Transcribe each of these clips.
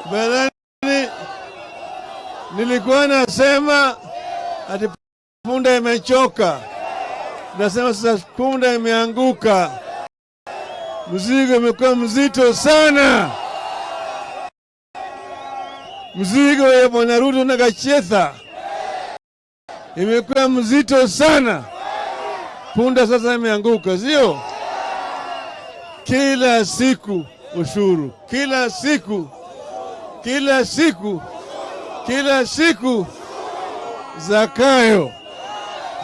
Mbeleni nilikuwa nasema ati punda imechoka, nasema sasa punda imeanguka, mzigo imekuwa mzito sana. Mzigo ya Bwana Ruto na Gachagua imekuwa mzito sana. Punda sasa imeanguka, sio? Kila siku ushuru, kila siku, kila siku, kila siku. Zakayo,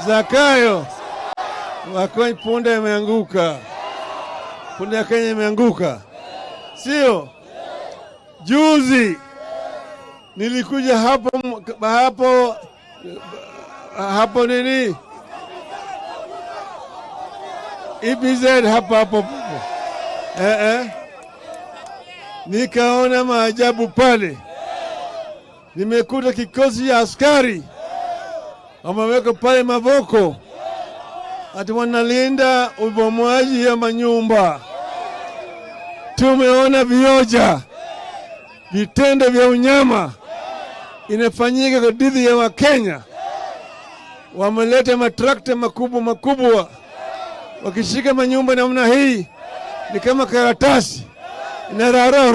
Zakayo, wako punda imeanguka, punda ya Kenya imeanguka, sio? Juzi nilikuja hapo nini EPZ hapo hapo, eh. Nikaona maajabu pale, nimekuta kikosi ya askari wameweka pale mavoko ati wanalinda ubomoaji ya manyumba. Tumeona vioja, vitendo vya unyama inafanyika kwa dhidi ya Wakenya. Wameleta matrakta makubwa makubwa, wakishika manyumba namna hii ni kama karatasi inarara.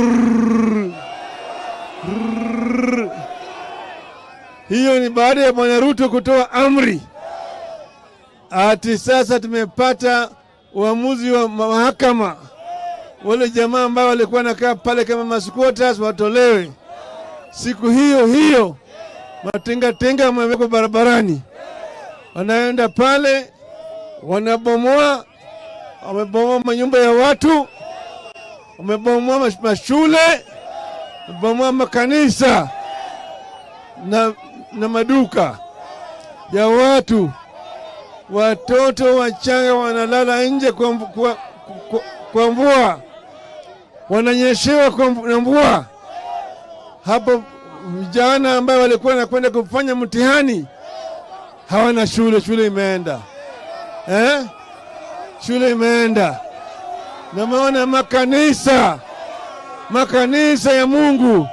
Hiyo ni baada ya Bwana Ruto kutoa amri ati sasa tumepata uamuzi wa mahakama, wale jamaa ambao walikuwa nakaa pale kama masquatters watolewe. Siku hiyo hiyo matingatinga wamewekwa barabarani, wanaenda pale wanabomoa, wamebomoa manyumba ya watu, wamebomoa mashule, wamebomoa makanisa na maduka ya watu. Watoto wachanga wanalala nje kwa mvua, wananyeshewa na mvua. Hapo vijana ambao walikuwa wanakwenda kufanya mtihani hawana shule, shule imeenda, eh? Shule imeenda. Nameona makanisa ya Mungu